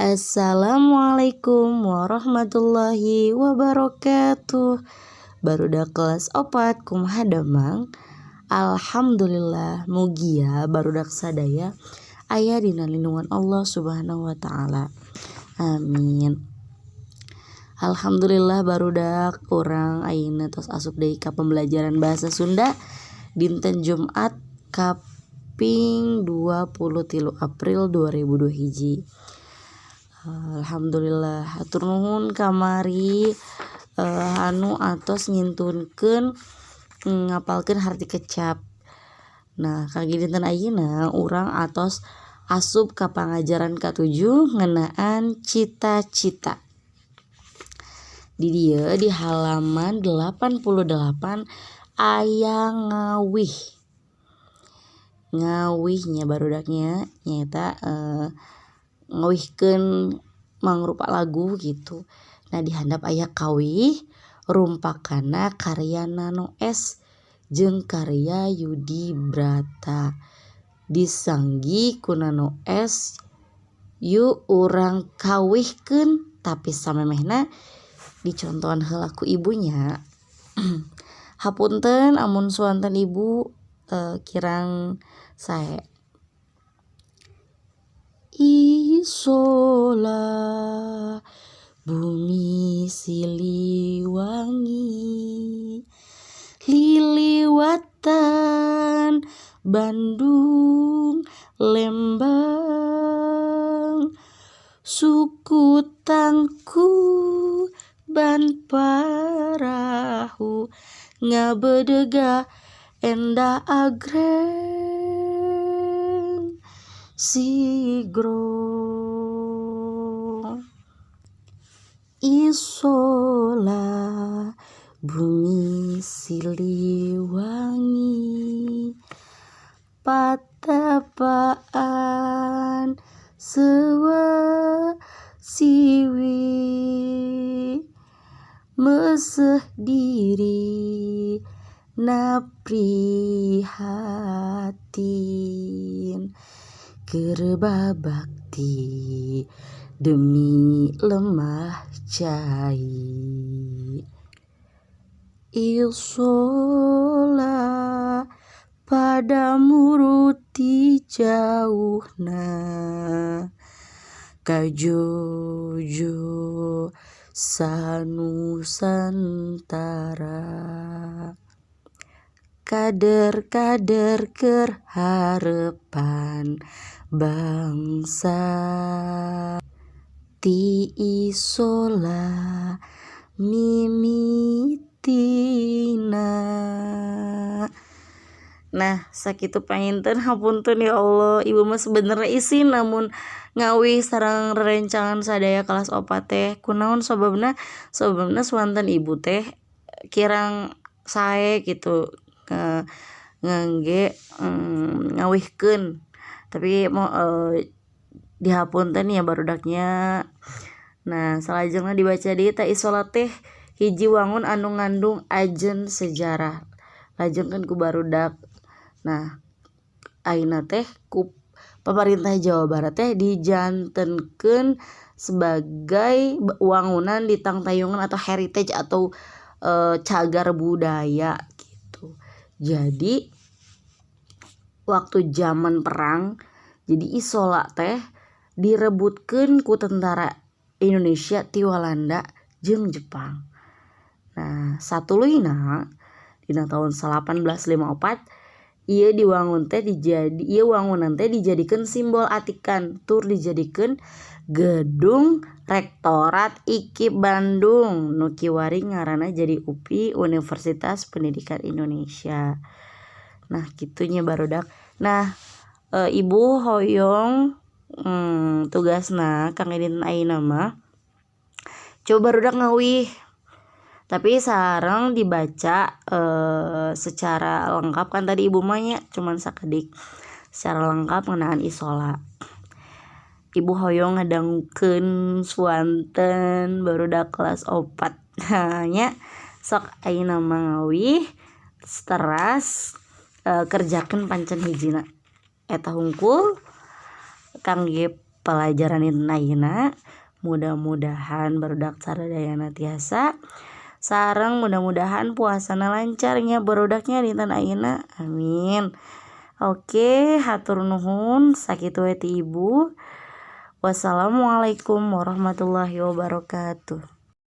Assalamualaikum warahmatullahi wabarakatuh. Barudak kelas 4, kumaha damang? Alhamdulillah, mugia barudak sadaya aya dina lindungan Allah Subhanahu wa taala. Amin. Alhamdulillah, barudak, urang ayeuna tos asup deui ka pembelajaran bahasa Sunda dinten Jumat kaping 23 April 2002 hiji. Alhamdulillah, hatur nuhun kamari anu atos ngintunkeun ngapalkeun harti kecap. Nah, kangge dinten ayeuna urang atos asup ka pangajaran katujuh ngeunaan cita-cita. Di dieu di halaman 88 aya ngawih. Ngawihnya, barudaknya, nyaeta ngawihkeun mangrupa lagu gitu. Nah, di handap aya kawih rumpakana karya Nano S jeung karya Yudi Brata. Disanggi ku Nano S, yuk urang kawihkeun, tapi samemehna dicontohan heula ku ibu nya. Hapunten amun suanten ibu kirang sae. Isola, bumi Siliwangi, liliwatan Bandung Lembang, suku Tangkuban Parahu, ngabedega endah agreng sigrong. Isola, bumi Siliwangi, patapaan sewa siwi, meuseuh diri na prihatin, keur babakti demi lemah cai. Isola pada muruti jauhna ka Jojo sanusantara, kader-kader keur harepan bangsa, ti Isola mimitina. Nah, sakitu panginten. Hapunten ya Allah, ibu mah sebenarnya isin namun ngawih sareng rerencangan sadaya kelas 4 teh. Kunaon sababna? Sababna suanten ibu teh kirang sae gitu ngangge ngawihkeun, tapi mau dihapunten ya, barudaknya. Nah, salajengna dibaca deui tah. Isola teh hiji wangun anu ngandung ajen sejarah. Lajengkeun ku barudak. Nah, ayeuna teh ku pemerintah Jawa Barat teh dijantenkeun sebagai wangunan ditangtayungan atau heritage atau cagar budaya gitu. Jadi waktu zaman perang, jadi Isola teh direbutkeun ku tentara Indonesia ti Walanda jeung Jepang. Nah, satuluyna dina tahun 1854 ieu diwangun teh dijadi ieu wangunan teh dijadikeun simbol atikan tur dijadikeun gedung Rektorat IKIP Bandung nu kiwari ngaranna jadi UPI, Universitas Pendidikan Indonesia. Nah, kitu nya, barudak. Nah, ibu hoyong tugasna kangge dinten ayeuna mah coba barudak ngawih, tapi sareng dibaca secara lengkap. Kan tadi ibu mah nya cuman sakedik. Secara lengkap ngeunaan Isola. Ibu hoyong ngadangukeun suanten barudak kelas 4 nya. Sok, ayeuna mah ngawih teras kerjakeun pancen hijina eta hungkul kangge. Palajaran dinten ayeuna. Mudah-mudahan barudak sadayana tiasa sareng mudah-mudahan puasana lancar nya barudak nya dinten ayeuna, amin. Oke, hatur nuhun, sakitu we ti ibu. Wassalamualaikum warahmatullahi wabarakatuh.